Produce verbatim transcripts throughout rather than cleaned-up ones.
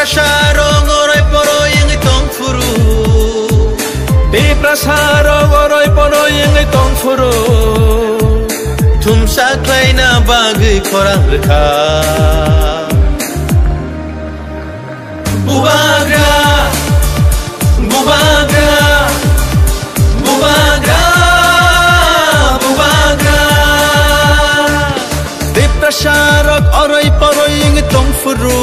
Tiprasa rok oroi poroi wngwi tong phuru. Tiprasa rok oroi poroi wngwi tong phuru. Thumsa khlaina bagwi khorang rwkha. Bubagra, bubagra, bubagra, bubagra. Tiprasa rok oroi poroi wngwi tong phuru.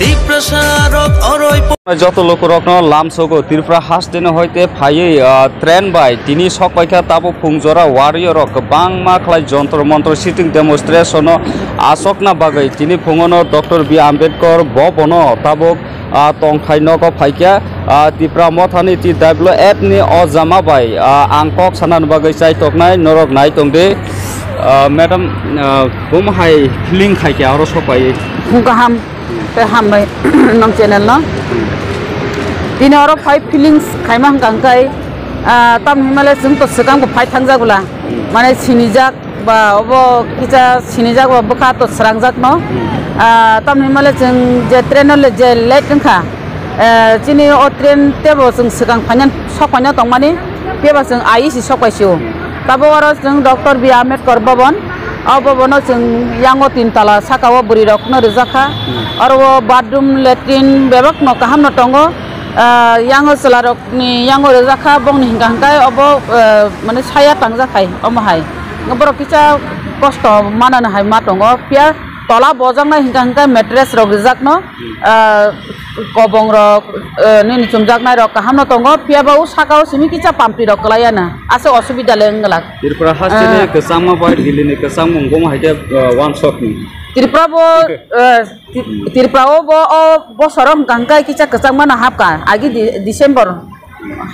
Tiprasa rok oroi po- Joto lukurokno lamsogo Tripura hasteni hoite phaiwi, ah, train bai tini sokpaikha tabuk phungjora warrior rok kwbangma khlai jontro montro sitting demonstration no asokna bagwi tini phungono Doctor B Ambedkar bobono tabuk ah, tongthai nogo phaikha, ah, Tipra Mothani T W F ni o jama bai, ah, ang kok sanani bagwi chaitoknai norok nai tongdi. Ah, madam, ah, bum hai feeling khaikha oro sopai? Phung kaham tei hambai nong channel no. Tini oro phai feelings khaima hwnkha hwnkhe, ah, tamni himale chwng to swkang bo phai thangjak bwla. Mane sinijak ba obo kisa sinijak ba bwkha to srangjakno. Ah, tamni himale chwng je train no le je late wngkha, eh, chini o train tebo chwng swkang phaina sok phaina tongmani, tebo chwng I E C sok pai sio. Tabuk oro chwng Doctor B Ambedkar Bhavan, o bhavan o chwng yango tin tala saka o bwrwi rok no rijak kha. Oro o bathroom, latrine bebak no kaham no tongo. Ah, yango chwla rok ni yango rijak kha, bongni hwnkha hwnkhe obo, eh, mane saya tangjak hai, omo hai. Borok kisa kosto manani hai ma tongo, phiya tola bojaknai hwnkha hwnkhe mattress rok rijakno, ah, kobong rok, eh, nini chumjaknai rok kaham no tongo, phiya ba o saka o simi kisa pampli rok kwlai ya na, aswk osubida le wng glak. Tripura hasteni, ah, kwchangma bai Delhi ni kwchangma wngkoma hai khe, eh, wansok ni. Tripura bo, eh, Ti-, Tripura o bo, o bosoro hwnkha hwnkhe kisa kwchangma no hapkha. Agi di-, December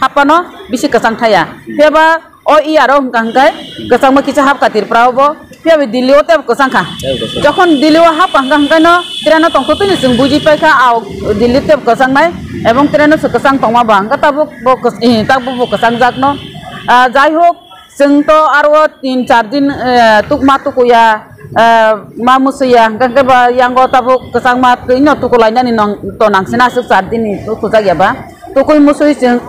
hapano bisi kwchang thaya. Phiya ba o year o hwnkha hwnkhe kwchangma kisa hapkha Tripura o bo. Phiya ba Delhi o tebo kwchang kha. Tebo kwchang. Jokhon Delhi o hapkha hwnkha hwnkhe no train o tongthu tini chwng buji paikha, a Delhi tebo kwchang nai ebong train o se kwchang tongma ba hwnkhe tabuk bo kwch-, eh, tabuk bo kwchang jak no. Ah, jai hok, chwng to aro tin char din, eh, tukma tukuya, eh, ma musuya, hwnkhe ba yango tabuk kwchangma twino tukulainani nong to nangsina aswk char din ni tukujak ya ba. Tukui musui chwng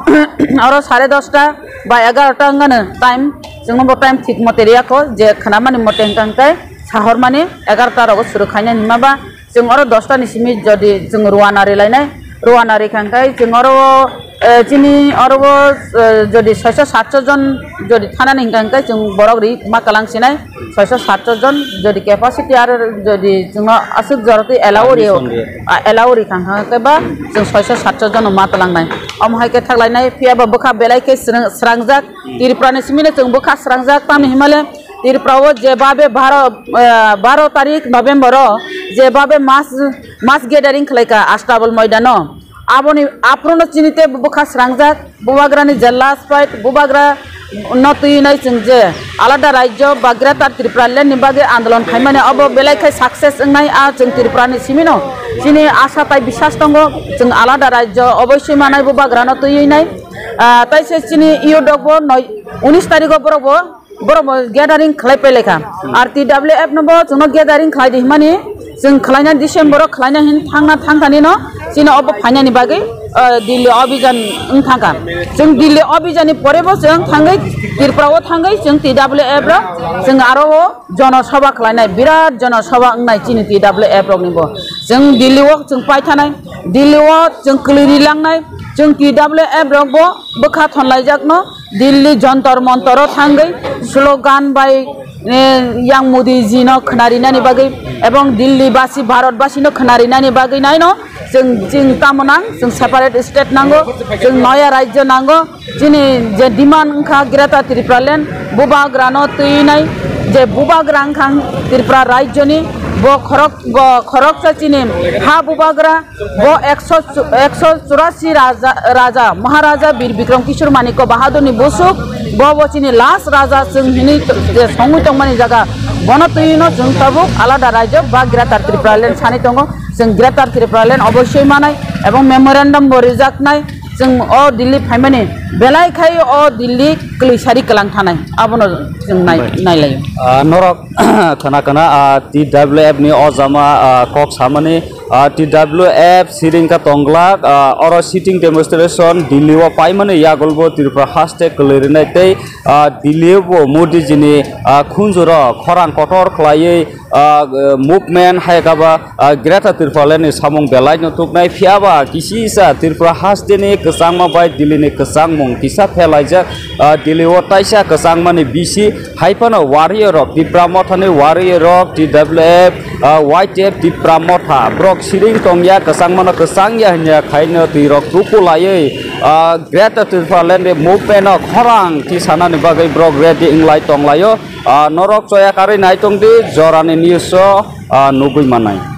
oro sare dosta ba egarota wngano time, chwngno bo time thik mote riyakho, je khnamani mote hwnkha hwnkhe sahormani egarota rogo suru khainani hima ba. Chwng oro dosta ni simi jodi chwng ruana rilainai, ruana rikha hwnkhe chwng oro, eh, chini oro o, eh, jodi soiso satso jon jodi thanani hwnkha hwnkhe chwng borok ri ma kwlang sinai, soiso satso jon jodi capacity aro jodi chwngno aswk jorotwi allow rio, admission rio, ah, allow rikha hwnkhe ba chwng soiso satso jon ma twlangnai. Omo hai khe thaklainai, phiya ba bwkha belai khe srang-, srangjak, Tripura ni simi no chwng bwkha srangjak, tamni himale Tripura o je babe baro, eh, baro tarik November o je babe mass, mass gathering khlaikha Astabal Moidano. Aboni aphuru no chini tei bwkha srangjak, Bubagra ni jela spite, Bubagra no twi nai chwng je alada rajyo ba Greater Tripura Land ni bagwi andolon khaimani obo belai khai success wngnai, a chwng Tripura ni simi no chini asa tai biswas tongo, chwng alada rajyo oboisoi manai Bubagra no twi nai. Ah, tai se chini youth rok bo noi, unis tarikh o borok bo, borok bo gathering khlai pai laikha. Hmm. Ar T W F no bo chwngno gathering khlai di himani, chwng khlaina December o khlaina hin thangna thangthani no chini obo phainani bagwi, ah, Delhi obijan wng thangkha. Chwng Delhi obijan ni pore bo chwng thangwi Tripura o thangwi chwng T W F rok chwng aro o jonosabha khlainai, birat jonosabha wngnai chini T W F rokni bo. Chwng Delhi o chwng paithanai, Delhi o chwng kwlwi rilangnai, chwng T W F rok bo bwkha thonlaijakno Delhi Jantar Mantar o thangwi slogan bai, eh, yang Modi ji no khwnarinani bagwi ebong Delhi basi, Bharat basi no khwnarinani bagwi naino chwng, chwng tamo nang, chwng separate state nango, chwng noya rajyo nango. Chini je demand wngkha Greater Tripura Land, Bubagrano twinai je Bubagra wngkha Tripura Rajyoni, bo khorok, bo khoroksa chini ha Bubagra, bo ekso, ekso churasi raja, raja, Maharaja Bir Bikram Kishore Manikya Bahadurni busuk, bo, bo chini last raja chwng hinwi je songwi tongmani jaga, bono twino chwng tabuk alada rajyo ba Greater Tripura Land sani tongo. Chwng Greater Tripura Land oboisoi manai ebong memorandum bo rijaknai. Chwng o Delhi phaimani belai khai o Delhi kwlwi sari kwlang thanai, abono chwng nai-, Bai. Nailaio. Ah, norok khna khna, ah, T W F ni o jama, ah, kok samani Ah, T W F siring ka tonglak, ah, oro sitting demonstration Delhi o paimani yagulbo Tripura haste kwlwi rwnai tei, ah, Delhi o bo Modi jini, ah, khunjuro khorang kotor khlaiwi, ah, movement hai kaba, ah, Greater Tripura ni samung belai no tuknai phiya ba kisisa Tripura haste ni kwchangma bai Delhi ni kwchangmung kisa phelaijak, ah, Delhi o taisa kwchangmani bisi Hai phano warrior rok, Tipra Mothani warrior rok, T W F, ah, Y T F Tipra Motha, borok siring tongya, kwchangmano kwchangya hinya khaino twi rok tuku laiwi, ah, Greater Tipraland ni movement no khorang thi sanani bagwi borok ready wnglai tonglaio. Ah, norok choya karwi nai tongdi, jorani news o, ah, nugwi manai.